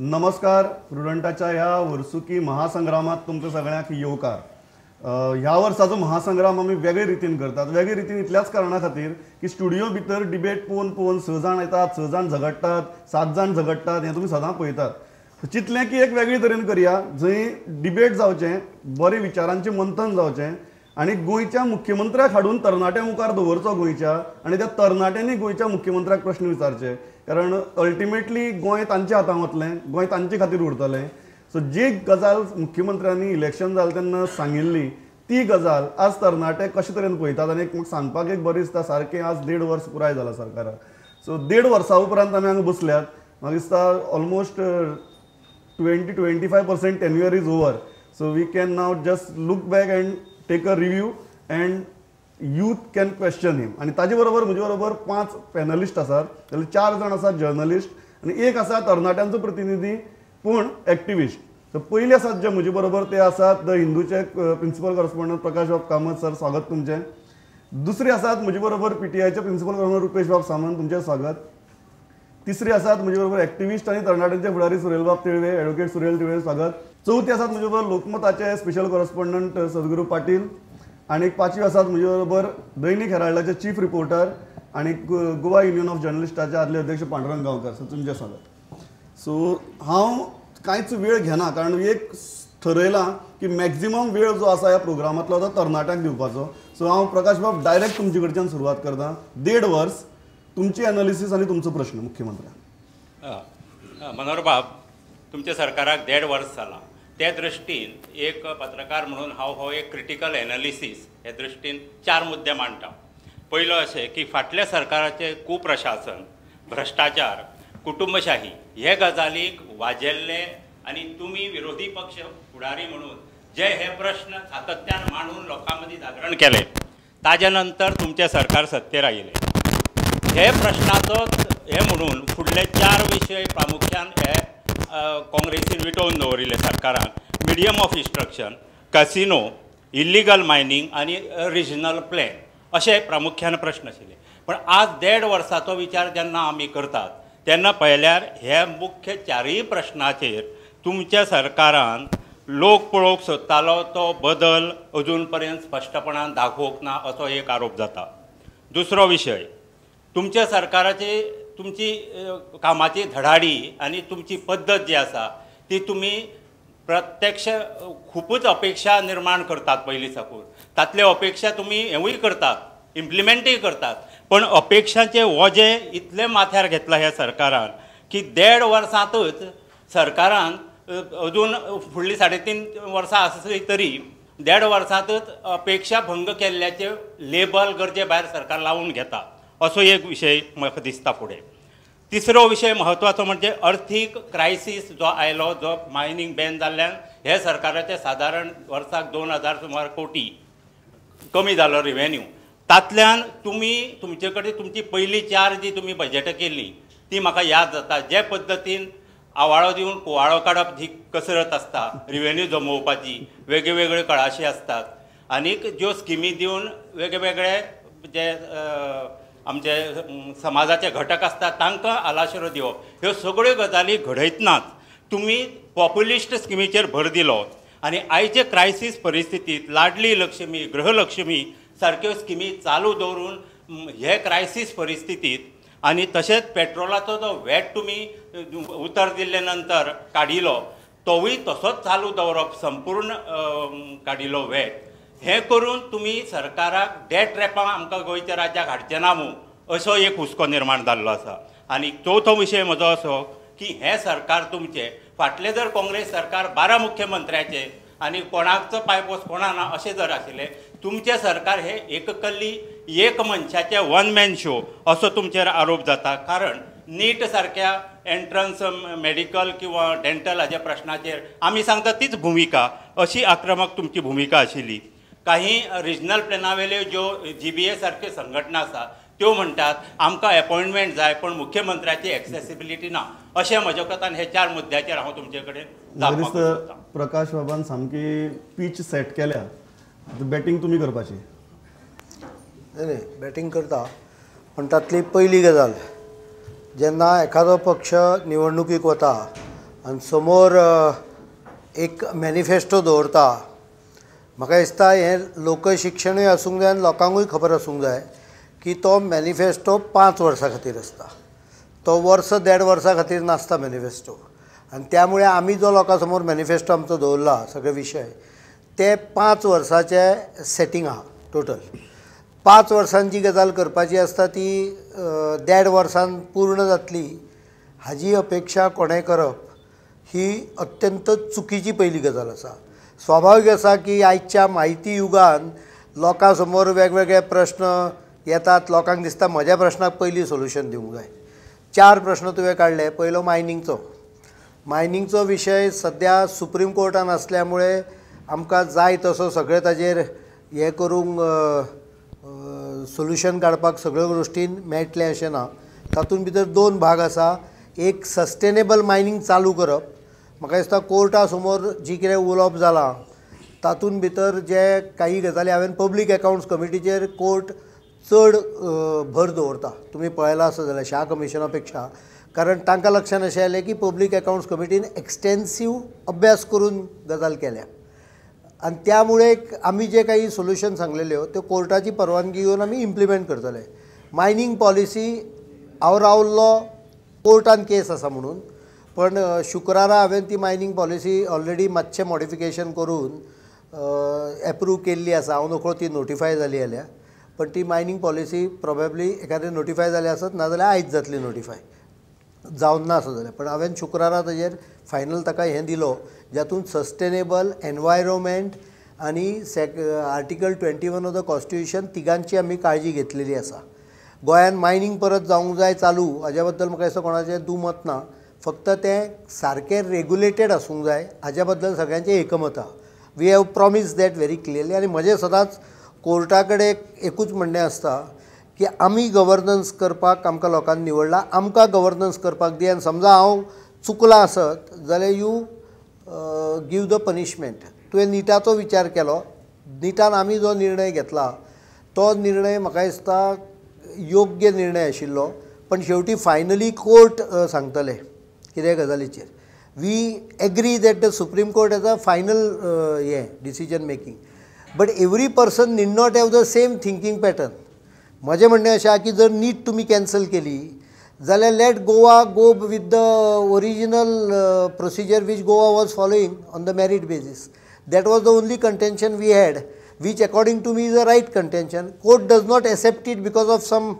नमस्कार. प्रुडंटाच्या ह्या वर्सुकी महासंग्रामात तुमकां सगळ्यांक येवकार. ह्या वर्साचो महासंग्राम आमी वेगळे रितीन करतात. वेगळे रितीन इतल्याच कारणा खातीर की स्टुडियो भितर डिबेट पळोवन पळोवन 6 जाण येतात, 6 जाण झगडटात, 7 जाण झगडटात, हें तुमी सदां पळयतात. चिंतलें की एक वेगळे तरेन करया, जंय डिबेट जावचें, बरें विचारांचें मंथन जावचें आनी गोंयच्या मुख्यमंत्र्याक हाडून तरणाट्यां मुखार दवरचो गोंयच्या, आनी त्या तरणाट्यांनी गोंयच्या मुख्यमंत्र्याक प्रश्न विचारचे, कारण अल्टिमेटली गोंय तांच्या हातांत वतलें, गोंय तांचे खातीर उरतलें. सो जी गजाल मुख्यमंत्र्यांनी इलेक्शन जालें तेन्ना सांगिल्ली ती गजाल आज तरणाटे कशे तरेन पळयतात आनी एक म्हाका सांगपाक एक बरें दिसता, सारकें आज 1.5 वर्स पुराय जालां सरकाराक. सो 1.5 वर्सां उपरांत आमी हांगा बसल्यात. म्हाका दिसता almost 20-25% tenure is over. So we can now just look back and take a review and youth can question him. आनी ताजे बरोबर म्हजे बरोबर 5 पॅनलिस्ट आसात, जाल्यार 4 जाण आसात जर्नलिस्ट आनी एक आसा तरणाट्यांचो प्रतिनिधी पूण एक्टिविस्ट. सो पयले आसात जे म्हजे बरोबर ते आसात the हिंदूचे प्रिंसिपल कॉरस्पॉन्डंट प्रकाश बाब कामत. सर, स्वागत तुमचें. दुसरे आसात म्हजे बरोबर पीटीआयचे प्रिंसिपल कॉरस्पॉन्डंट रुपेश बाब सामंत, तुमचें स्वागत. तिसरे आसात म्हजे बरोबर एक्टिविस्ट आनी तरणाट्यांचे फुडारी सुरेल बाब तिळवे, एडवोकेट सुरेल तिळवे, स्वागत. चवथे आसात म्हजे बरोबर लोकमताचे स्पेशल कॉरस्पॉन्डंट सद्गुरू पाटील आनी पांचवी आसात म्हजे बरोबर दैनिक हेराल्डाचे चीफ रिपोर्टर आनी गोवा युनियन ऑफ जर्नलिस्टाचे आदले अध्यक्ष पांडुरंग गांवकर. सर, तुमचें स्वागत. सो हांव कांयच वेळ घेना, कारण एक ठरयलां की मॅक्झिमम वेळ जो आसा ह्या प्रोग्रामांतलो तो तरणाट्यांक दिवपाचो. सो हांव प्रकाश बाब डायरेक्ट तुमचे कडच्यान सुरवात करता. 1.5 वर्स तुमची एनालिसीस आनी तुमचो प्रश्न मुख्यमंत्र्याक. मनोहर बाब, तुमच्या सरकाराक 1.5 वर्स जालां. त्या दृश्टीन एक पत्रकार म्हणून हांव हो एक क्रिटिकल एनालिसीस हे दृश्टीन 4 मुद्दे मांडटा. पयलो अशें की फाटल्या सरकाराचें कुप्रशासन, भ्रश्टाचार, कुटुंबशाही हे गजालीक वाजेल्ले आनी तुमी विरोधी पक्ष फुडारी म्हणून जे हे प्रश्न सातत्यान मांडून लोकां मदीं जागरण केलें, ताजे नंतर तुमचें सरकार सत्तेर आयिल्लें. हे प्रश्नाचो हे म्हणून फुडले 4 विशय प्रामुख्यान हे काँग्रेसीन विटोवन दवरिल्ले सरकारान: medium of instruction, casino, illegal mining आनी रिजनल प्लॅन अशे प्रामुख्यान प्रश्न आशिल्ले. पण आज 1.5 वर्साचो विचार जेन्ना आमी करतात तेन्ना पळयल्यार हे मुख्य 4 प्रश्नाचेर तुमच्या सरकारान लोक पळोवंक सोदतालो तो बदल अजून पर्यंत स्पश्टपणान दाखोवंक ना असो एक आरोप जाता. दुसरो विशय, तुमच्या सरकाराची तुमची कामाची धडाडी आनी तुमची पद्दत जी आसा ती तुमी प्रत्यक्ष खुबूच अपेक्षा निर्माण करतात पयलीं साकून. तातल्यो अपेक्षा तुमी हेवूय करतात, इम्प्लिमेंटूय करतात, पण अपेक्षांचे वजें इतलें माथ्यार घेतलां ह्या सरकारान की 1.5 वर्सांतूच सरकारान अजून फुडलीं 3.5 वर्सां आसली तरी 1.5 वर्सांतूच अपेक्षा भंग केल्ल्याचें लेबल गरजे भायर सरकार लावून घेता असो एक विशय म्हाका दिसता. फुडें तिसरो विशय म्हत्वाचो म्हणजे अर्थीक क्रायसीस जो आयलो, जो मायनींग बॅन जाल्ल्यान हे सरकाराचे सादारण वर्साक 2000 सुमार कोटी कमी जालो रिवेन्यू. तातल्यान तुमी तुमचे कडेन तुमची पयली 4 जी तुमी बजेटां केल्ली ती म्हाका याद जाता. जे पद्दतीन आवाळो दिवन कुवाळो काडप जी कसरत आसता रिवेन्यू जमोवपाची, वेगळे वेगळे कळाशी आसतात आनीक ज्यो स्किमी दिवन वेगळे वेगळे जे आमचे समाजाचे घटक आसतात तांकां आलाशिरो दिवप, ह्यो सगळ्यो गजाली घडयतनाच तुमी पॉप्युलिस्ट स्किमीचेर भर दिलो आनी आयचे क्रायसीस परिस्थितींत लाडली लक्ष्मी, गृहलक्ष्मी सारक्यो स्किमी चालू दवरून हे क्रायसीस परिस्थितींत आनी तशेंच पेट्रोलाचो जो वॅट तुमी उतर दिल्ले नंतर काडिलो तोवूय तसोच चालू दवरप, संपूर्ण काडिलो वॅट, हें करून तुमी सरकाराक डेट ट्रॅपां आमकां गोंयच्या राज्याक हाडचें ना मूं असो एक हुस्को निर्माण जाल्लो आसा. आनी चवथो विशय म्हजो असो की हें सरकार तुमचें फाटलें जर काँग्रेस सरकार 12 मुख्यमंत्र्याचें आनी कोणाचो पांयपोस कोणा ना अशें जर आशिल्लें, तुमचें सरकार हें एककल्ली एक मनशाचें वन मॅन शो असो तुमचेर आरोप जाता. कारण नीट सारक्या एंट्रन्स मेडिकल किंवा डेंटल हाज्या प्रश्नाचेर आमी सांगता तीच भुमिका, अशी आक्रमक तुमची भुमिका आशिल्ली. काही रिजनल प्लॅना वेल्यो ज्यो GBA सारक्यो संघटना आसा त्यो म्हणटात आमकां एपॉयंटमेंट जाय पण मुख्यमंत्र्याची एक्सेसिबिलिटी ना. अशें म्हज्या कथान हे 4 मुद्द्याचेर हांव तुमचे कडेन जाप मागूंक सोदतां. प्रकाश बाबान सामकी पीच सेट केल्या, बॅटींग तुमी करपाची. न्ही बॅटींग करता, पण तातली पयली गजाल, जेन्ना एखादो पक्ष निवडणुकीक वता आनी समोर एक मॅनिफेस्टो दवरता. म्हाका दिसता हें लोकशिक्षणूय आसूंक जाय आनी लोकांकूय खबर आसूंक जाय की तो मॅनिफेस्टो 5 वर्सां खातीर आसता, तो वर्स देड वर्सां खातीर नासता मॅनिफेस्टो. आनी त्यामुळे आमी जो लोकां समोर मॅनिफेस्टो आमचो दवरला सगळे विशय ते 5 वर्सांचे सेटींग आहा टोटल. 5 वर्सांची गजाल करपाची आसता ती 1.5 वर्सान पूर्ण जातली हाजी अपेक्षा कोणें करप ही अत्यंत चुकीची पयली गजाल आसा. स्वाभावीक आसा की आयच्या म्हायती युगान लोकां समोर वेगवेगळे प्रश्न येतात, लोकांक दिसता म्हज्या प्रश्नाक पयलीं सोल्युशन दिवंक जाय. 4 प्रश्न तुवें काडले. पयलो मायनिंगचो. मायनिंगचो विशय सद्या सुप्रीम कोर्टान आसल्या मुळे आमकां जाय तसो सगळें ताजेर हें करूंक सोल्युशन काडपाक सगळ्यो गोश्टीन मेळटलें अशें ना. तातूंत भितर 2 भाग आसा. एक सस्टेनेबल मायनींग चालू करप. म्हाका दिसता कोर्टा समोर जी कितें उलोवप जालां तातूंत भितर जे काही गजाली हांवें पब्लीक एकावंट्स कमिटीचेर कोर्ट चड भर दवरता. तुमी पळयलां आसत जाल्यार शाह कमिशना पेक्षा, कारण तांकां लक्षांत अशें आयलें की पब्लीक एकावंट्स कमिटीन एक्सटेन्सीव अभ्यास करून गजाल केल्या आनी त्यामुळे आमी जे काही सोल्युशन सांगलेल्यो त्यो कोर्टाची परवानगी घेवन आमी इम्प्लिमेंट करतले. मायनींग पॉलिसी हांव रावल्लो कोर्टान केस आसा म्हणून, पण शुक्रारा हांवें ती मायनींग पॉलिसी ऑलरेडी मातशें मॉडिफिकेशन करून एप्रूव केल्ली आसा. हांव नकळो ती नोटिफाय जाली जाल्यार, पण ती मायनींग पॉलिसी प्रोबेबली एखादें नोटिफाय जाली आसत, नाजाल्यार आयज जातली नोटिफाय, जावन ना आसत जाल्यार. पण हांवें शुक्रारा ताजेर फायनल ताका हें दिलो जातूंत सस्टेनेबल एनवायरोमेंट आनी आर्टिकल 21 ऑफ the constitution तिगांची आमी काळजी घेतलेली आसा. गोंयान मायनींग परत जावंक जाय चालू हाज्या बद्दल म्हाका दिसता कोणाचें दुमत ना, फक्त तें सारकें रेगुलेटेड आसूंक जाय हाज्या बद्दल सगळ्यांचें एकमत आहा. We have promise that very clearly. आनी म्हजें सदांच कोर्टा कडेन एकूच म्हणणें आसता की आमी गवर्नन्स करपाक आमकां लोकांनी निवडला, आमकां गवर्नन्स करपाक दी आनी समजा हांव चुकलां आसत जाल्यार you give the punishment. तुवें निटाचो विचार केलो, निटान आमी जो निर्णय घेतला तो निर्णय म्हाका दिसता योग्य निर्णय आशिल्लो, पण शेवटी फायनली कोर्ट सांगतलें कितें गजालीचेर. We agree that the Supreme Court has a final हें decision making, but every person need not have the same thinking pattern. म्हजें म्हणणें अशें आहा की जर नीट तुमी कॅन्सल केली जाल्यार let Goa go with the original procedure which Goa was following on the merit basis. That was the only contention we had, which according to me is a right contention. Court does not accept it because of some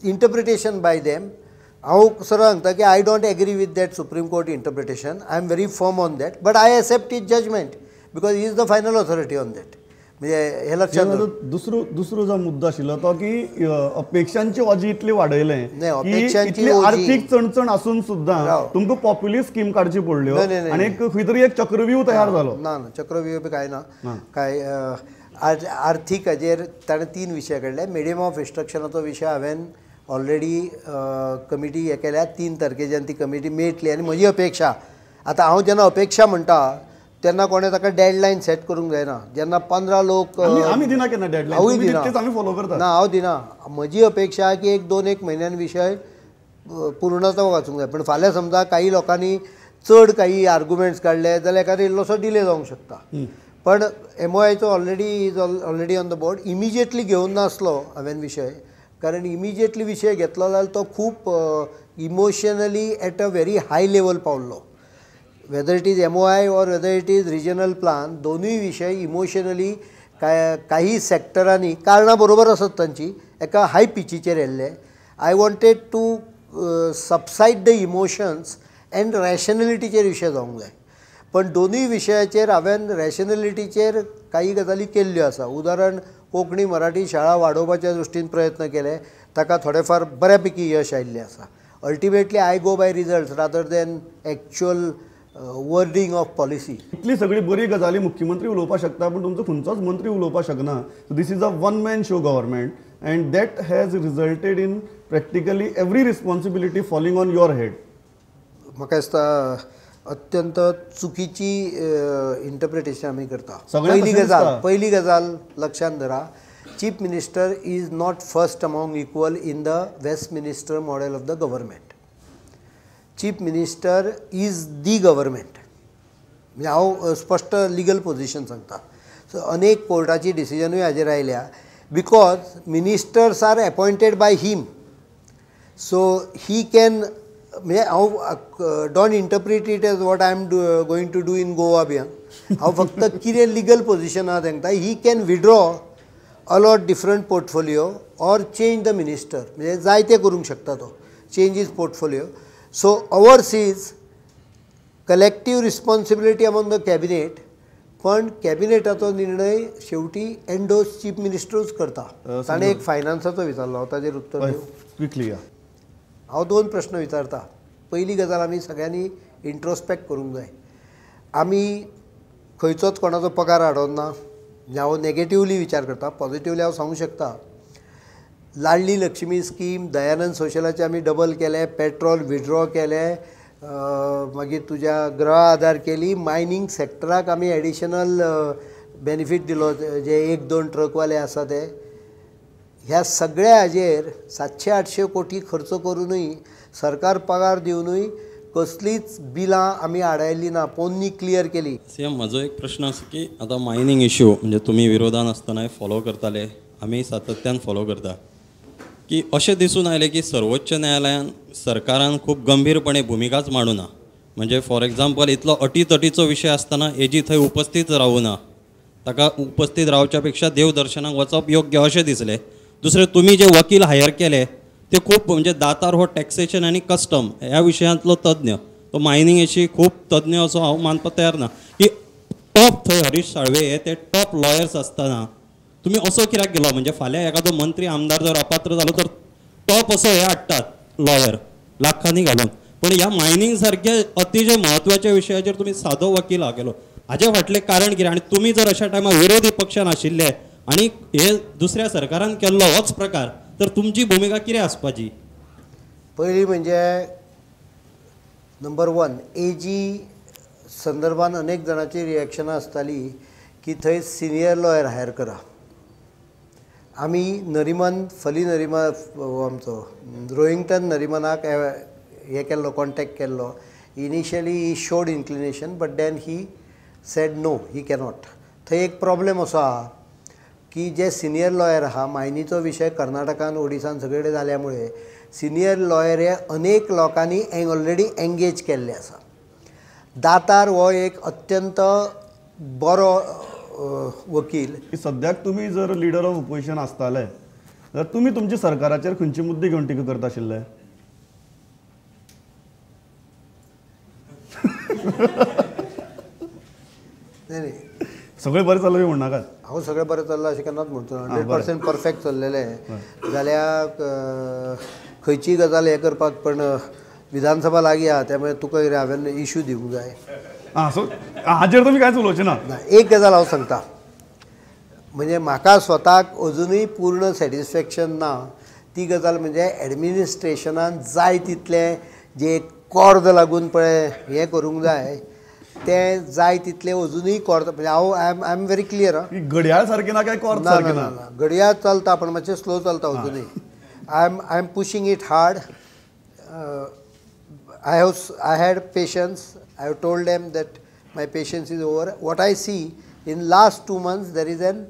interpretation by them. हांव सरळ सांगता की I don't agree with that Supreme Court interpretation. I am very firm on that, but I accept it judgement because he is the final authority on that. म्हणजे हे लक्षात. दुसरो दुसरो जो मुद्दो आशिल्लो तो की अपेक्षांची ओजी इतली वाडयलें की आर्थीक चणचण आसून सुद्दां तुमकां पॉप्युलिस्ट स्कीम काडची पडल्यो आनी एक खंय तरी एक चक्रव्यूह तयार जालो. ना ना, चक्रव्यूह बी कांय ना. काय आर्थीक हाजेर ताणें 3 विशय काडले. मिडियम ऑफ इन्स्ट्रक्शनाचो विशय हांवें ऑलरेडी कमिटी हे केल्या, 3 तारखेच्यान ती कमिटी मेळटली. आनी म्हजी अपेक्षा, आतां हांव जेन्ना अपेक्षा म्हणटा तेन्ना कोणें ताका डेडलायन सेट करूंक जायना. जेन्ना 15 लोक आमी दिना केन्ना डेडलायन, हांवूय दिना, आमी फॉलो करता ना, हांव दिना. म्हजी अपेक्षा की 1-2 म्हयन्यान विशय पूर्णत्वाक वचूंक जाय. पण फाल्यां समजा काही लोकांनी चड काही आर्ग्युमेंट्स काडले जाल्यार एखादो इल्लोसो डिले जावंक शकता. पण MOIचो already is already on the board. Immediately घेवन नासलो हांवें विशय, कारण इमिजिएटली विशय घेतलो जाल्यार तो खूब emotionally at a very high level पावल्लो. Whether it is MOI or whether it is regional plan, दोनूय विशय इमोशनली काही सेक्टरांनी कारणां बरोबर आसत तांची एका हाय पिचीचेर येयल्ले. I wanted to subside the emotions and रॅशनलिटीचेर विशय जावंक जाय. पण दोनूय विशयाचेर हांवें रॅशनलिटीचेर काही गजाली केल्ल्यो आसा. उदाहरण, कोंकणी मराठी शाळा वाडोवपाच्या दृश्टीन प्रयत्न केले, ताका थोडेफार बऱ्यापैकी यश आयिल्लें आसा. Ultimately I go by results rather than actual wording of policy. इतली सगळी बरी गजाली मुख्यमंत्री उलोवपाक शकता, पूण तुमचो खंयचोच मंत्री उलोवपाक शकना. So this is a one man show government and that has resulted in practically every responsibility falling on your head. म्हाका दिसता अत्यंत चुकीची इंटरप्रिटेशन आमी करता. पयली गजाल लक्षांत धरा, Chief Minister is not first among equal in the Westminster model of the government. Chief minister is the government. म्हणजे हांव स्पश्ट लिगल पोजिशन सांगता. सो अनेक कोर्टाची डिसिजनूय हाजेर आयल्या because ministers are appointed by him. So he can, म्हणजे हांव don't interpret it as what I am going to do in Goa बी. हांव फक्त कितें लिगल पोजिशन आहा सांगता. He can withdraw allot different portfolio or change the minister. म्हणजे जाय तें करूंक शकता तो, change his portfolio. So ours is collective responsibility among the cabinet, पण कॅबिनेटाचो निर्णय शेवटी एन्डोर्स चीफ मिनिस्टरूच करता. ताणें एक फायनान्साचो विचारलो, हांव ताजेर उत्तर दिवं क्विकली. हांव दोन प्रश्न विचारता. पयली गजाल, आमी सगळ्यांनी इंट्रोस्पेक्ट करूंक जाय. आमी खंयचोच कोणाचो पगार हाडोन ना. म्हणजे हांव नेगेटिवली विचार करता, पॉझिटिवली हांव सांगूंक शकता. लाडली लक्ष्मी स्कीम, दयानंद सोशलाचे आमी डबल केले, पेट्रोल विड्रॉ केले, मागीर तुज्या गृह आधार केली, मायनींग सॅक्टराक आमी एडिशनल बेनिफीट दिलो जे 1-2 ट्रकवाले आसा ते. ह्या सगळ्या हाजेर 700-800 कोटी खर्च करुनूय, सरकार पगार दिवनूय कसलीच बिलां आमी आडायली ना, पोन्नी क्लियर केली. सी एम, म्हजो एक प्रश्न आसा की आतां मायनींग इश्यू म्हणजे तुमी विरोधान आसतनाय फॉलो करताले, आमी सातत्यान फॉलो करता, की अशें दिसून आयलें की सर्वोच्च न्यायालयान सरकारान खूब गंभीरपणे भुमिकाच मांडू ना. म्हणजे फॉर एग्जाम्पल इतलो अटीतटीचो विशय आसतना एजी थंय उपस्थित रावूं ना, ताका उपस्थित रावच्या पेक्षा देवदर्शनाक वचप योग्य अशें दिसलें. दुसरें, तुमी जे वकील हायर केले ते खूब म्हणजे दातार हो टॅक्सेशन आनी कस्टम ह्या विशयांतलो तज्ञ, तो मायनींग अशी खूब तज्ञ असो हांव मानपाक तयार ना. की टॉप थंय हरीश साळवे हे ते टॉप लॉयर्स आसतना तुमी असो कित्याक गेलो? म्हणजे फाल्यां एखादो मंत्री आमदार जर अपात्र जालो तर टॉप असो हे हाडटात लॉयर लाखांनी घालून, पण ह्या मायनींग सारखे अतिशय म्हत्वाच्या विशयाचेर तुमी सादो वकील गेलो, हाजे फाटलें कारण कितें? आनी तुमी जर अशा टायमार विरोधी पक्षान आशिल्ले आनी हे दुसऱ्या सरकारान केल्लो होच प्रकार, तर तुमची भुमिका कितें आसपाची? पयलीं म्हणजे नंबर 1, एजी संदर्भान अनेक जाणांची रिएक्शनां आसताली की थंय सिनियर लॉयर हायर करा. आमी नरिमन, फली नरिमन, आमचो रोहिंग्टन नरिमनाक हे केल्लो, कॉन्टेक्ट केल्लो. Initially he showed inclination but then he said no, he cannot. थंय एक प्रॉब्लेम असो आहा की जे सिनियर लॉयर आहा, मायनीचो विशय कर्नाटकान, ओडिसान सगळे कडेन जाल्या मुळे सिनियर लॉयर हे अनेक लोकांनी ऑलरेडी एंगेज केल्ले आसा. दातार हो एक अत्यंत बरो वकील. सद्याक तुमी जर लिडर ऑफ ओपोजिशन आसताले जाल्यार तुमी तुमच्या सरकाराचेर खंयचे मुद्दे घेवन टिका करता आशिल्ले? नाही, सगळें बरें चल्लां म्हणनाकात. हांव सगळें बरें चल्लां अशें केन्नाच म्हणचो ना. 100% परफेक्ट चल्लेलें जाल्यार खंयचीय गजाल हें करपाक, पण विधानसभा लागीं आहा त्यामुळे तुका कितें हांवें इश्यू दिवंक जाय. आं, सो हाजेर तुमी कांयच उलोवचें ना? एक गजाल हांव सांगता, म्हणजे म्हाका स्वताक अजुनूय पूर्ण सॅटिस्फॅक्शन ना, ती गजाल म्हणजे एडमिनिस्ट्रेशनान जाय तितलें जे कॉर्द लागून पळय हें करूंक जाय तें जाय तितलें अजुनूय कॉर्द. म्हणजे हांव I am very clear. आं, घडयाळ सारकी ना काय कॉर्द सारकी ना? ना, घडयाळ चलता पण मातशें स्लो चलता अजुनूय. I am pushing it hard. I had patience. I have told them that my patience is over. What I see in last 2 months there is an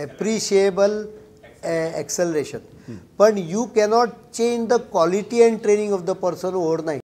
appreciable acceleration. But you cannot change the quality and training of the person overnight.